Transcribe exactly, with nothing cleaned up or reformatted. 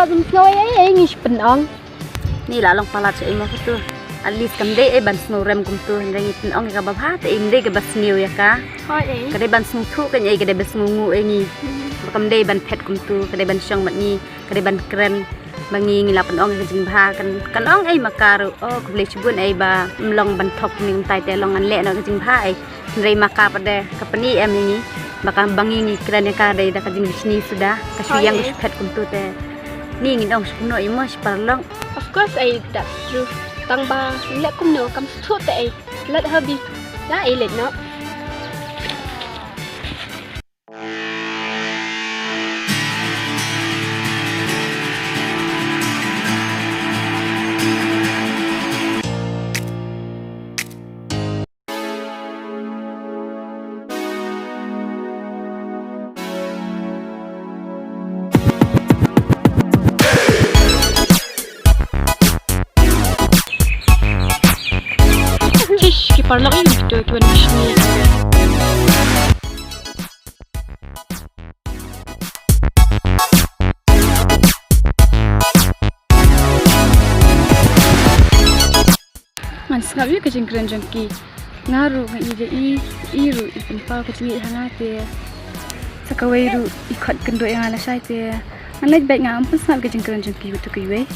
Phin sngew ei ei, ei ngi shu pynong. Ni la long palat sha ei mo katu. At least kam dei ei ban sngew rem kumtu, hynrei ngi pynong ïa ka babha te ei, ym dei kaba sniew ïa ka. Hooid ei. Ka dei ban sngewthuh kein ei, ka dei ban sngewnguh ei ngi. Hmm. Ba kam dei ban phet kumtu, ka dei ban shong bad ngi, ka dei ban kren. Ba ngi ngi la pynong ïa ka jingbha, kan, kan ong ei ma ka ruh. Oh, khublei shibun ei ba ym long ban thok ïa ngi kumtai te long ngan leh noh ka jingbha ei. Hynrei ma ka pat de ka pyni em ïa ngi ba ka ba ngi ngi kren ïa ka dei da ka jingbishni suda, ka shu ïeng ka shu phet kumtu te. Ni ngin ong shu kumno ïa mo shi paralok. Of course ei, that's true. Tang ba leh kumno kam sngewthuh te ei. Leit ha bi. La ei leit noh. Ish, ki paralok ïa ki to ki wan bishni. Ngan sngap ïa ka jingkren jong ki. Nga ruh nga i da i, i ruh i pynpaw ka jingïeit ha nga te. Sa kawei ruh i khot kynduh ïa nga lashai te. Ngan leit beit, nga ym pynsngap ïa ka jingkren jong ki uto kiwei.